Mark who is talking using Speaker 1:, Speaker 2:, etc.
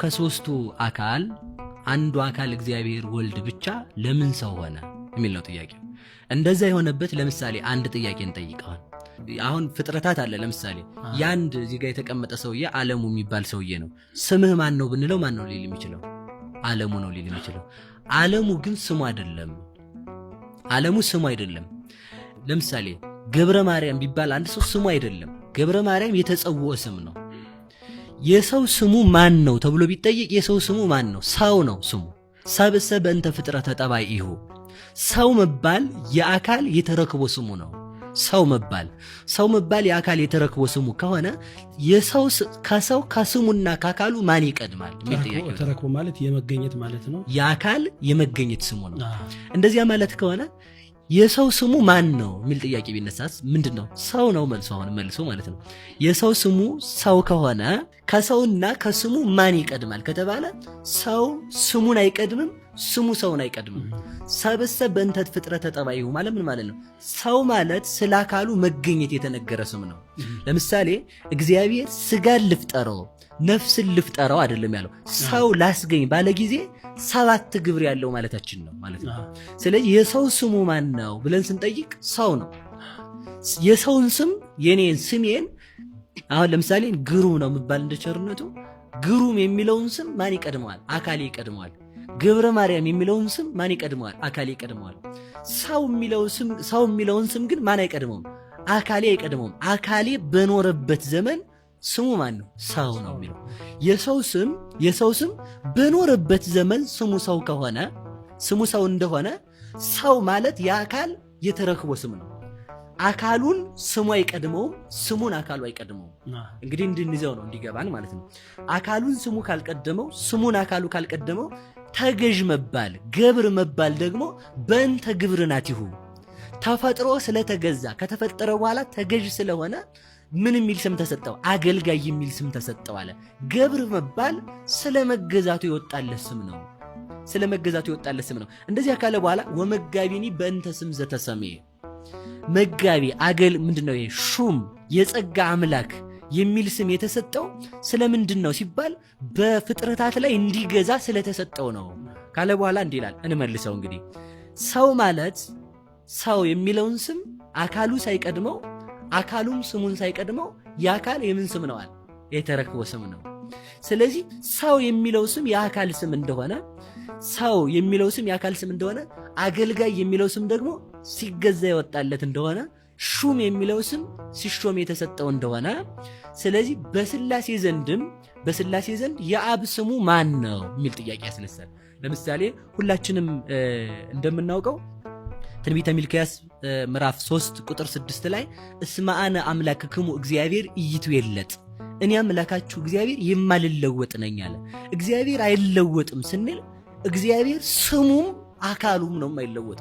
Speaker 1: ከሶስቱ አካል አንዱ አካል እግዚአብሔር ወልድ ብቻ ለምን ሰው ሆነ የሚል ነው ጥያቄው። እንደዛ የሆነበት ለምሳሌ አንድ ጥያቄ እንጠይቀዋል። አሁን ፍጥረታት አለ። ለምሳሌ የአንድ እዚህ ጋር የተቀመጠ ሰውዬ አለሙ የሚባል ሰውዬ ነው። ስምህ ማን ነው ብንለው ማን ነው ሊል የሚችለው? አለሙ ነው ሊል የሚችለው። አለሙ ግን ስሙ አይደለም። አለሙ ስሙ አይደለም። ለምሳሌ ገብረ ማርያም ቢባል አንድ ሰው ስሙ አይደለም። ገብረ ማርያም የተጸውዖ ስም ነው። የሰው ስሙ ማን ነው ተብሎ ቢጠየቅ የሰው ስሙ ማን ነው? ሰው ነው ስሙ። ሰብእሰ በእንተ ፍጥረተ ጠባኢሁ፣ ሰው መባል የአካል የተረክቦ ስሙ ነው። ሰው መባል የአካል የተረክቦ ስሙ ከሆነ የሰው ከሰው ከስሙና ከአካሉ ማን ይቀድማል? የሚል ጥያቄ ነው።
Speaker 2: ተረክቦ ማለት የመገኘት ማለት ነው።
Speaker 1: የአካል የመገኘት ስሙ ነው። እንደዚያ ማለት ከሆነ የሰው ስሙ ማን ነው የሚል ጥያቄ ቢነሳስ ምንድን ነው? ሰው ነው መልሶ። አሁን መልሶ ማለት ነው። የሰው ስሙ ሰው ከሆነ ከሰውና ከስሙ ማን ይቀድማል ከተባለ ሰው ስሙን አይቀድምም፣ ስሙ ሰውን አይቀድምም። ሰብእሰ በእንተ ፍጥረተ ጠባኢሁ ማለት ምን ማለት ነው? ሰው ማለት ስለ አካሉ መገኘት የተነገረ ስም ነው። ለምሳሌ እግዚአብሔር ስጋን ልፍጠረው ነፍስን ልፍጠረው አይደለም ያለው፣ ሰው ላስገኝ ባለ ጊዜ ሰባት ግብር ያለው ማለታችን ነው ማለት ነው። ስለዚህ የሰው ስሙ ማን ነው ብለን ስንጠይቅ ሰው ነው። የሰውን ስም የኔን ስሜን አሁን ለምሳሌ ግሩም ነው የምባል እንደ ቸርነቱ ግሩም የሚለውን ስም ማን ይቀድመዋል? አካሌ ይቀድመዋል። ገብረ ማርያም የሚለውን ስም ማን ይቀድመዋል? አካሌ ይቀድመዋል። ሰው የሚለውን ስም ግን ማን አይቀድመውም? አካሌ አይቀድመውም። አካሌ በኖረበት ዘመን ስሙ ማን ነው? ሰው ነው የሚለው። የሰው ስም በኖረበት ዘመን ስሙ ሰው ከሆነ፣ ስሙ ሰው እንደሆነ፣ ሰው ማለት የአካል የተረክቦ ስም ነው። አካሉን ስሙ አይቀድመውም፣ ስሙን አካሉ አይቀድመውም። እንግዲህ እንድንይዘው ነው፣ እንዲገባን ማለት ነው። አካሉን ስሙ ካልቀደመው፣ ስሙን አካሉ ካልቀደመው፣ ተገዥ መባል ገብር መባል ደግሞ በእንተ ግብርናቲሁ ተፈጥሮ ስለተገዛ፣ ከተፈጠረ በኋላ ተገዥ ስለሆነ ምን የሚል ስም ተሰጠው? አገልጋይ የሚል ስም ተሰጠው አለ። ገብር መባል ስለ መገዛቱ የወጣለት ስም ነው። ስለ መገዛቱ የወጣለት ስም ነው። እንደዚያ ካለ በኋላ ወመጋቢኒ በእንተ ስም ዘተሰምየ፣ መጋቢ አገል ምንድን ነው ይሄ? ሹም የጸጋ አምላክ የሚል ስም የተሰጠው ስለምንድን ነው ሲባል በፍጥረታት ላይ እንዲገዛ ስለተሰጠው ነው ካለ በኋላ እንዲህ ይላል። እንመልሰው እንግዲህ፣ ሰው ማለት ሰው የሚለውን ስም አካሉ ሳይቀድመው፣ አካሉም ስሙን ሳይቀድመው የአካል የምን ስም ነው አለ? የተረክቦ ስም ነው። ስለዚህ ሰው የሚለው ስም የአካል ስም እንደሆነ፣ ሰው የሚለው ስም የአካል ስም እንደሆነ፣ አገልጋይ የሚለው ስም ደግሞ ሲገዛ የወጣለት እንደሆነ፣ ሹም የሚለው ስም ሲሾም የተሰጠው እንደሆነ፣ ስለዚህ በስላሴ ዘንድ የአብ ስሙ ማን ነው የሚል ጥያቄ ያስነሳል። ለምሳሌ ሁላችንም እንደምናውቀው ትንቢተ ሚልክያስ ምዕራፍ 3 ቁጥር 6 ላይ እስመ አነ አምላክክሙ እግዚአብሔር ኢይትዌለጥ፣ እኔ አምላካችሁ እግዚአብሔር የማልለወጥ ነኝ አለ። እግዚአብሔር አይለወጥም ስንል እግዚአብሔር ስሙም አካሉም ነው የማይለወጥ።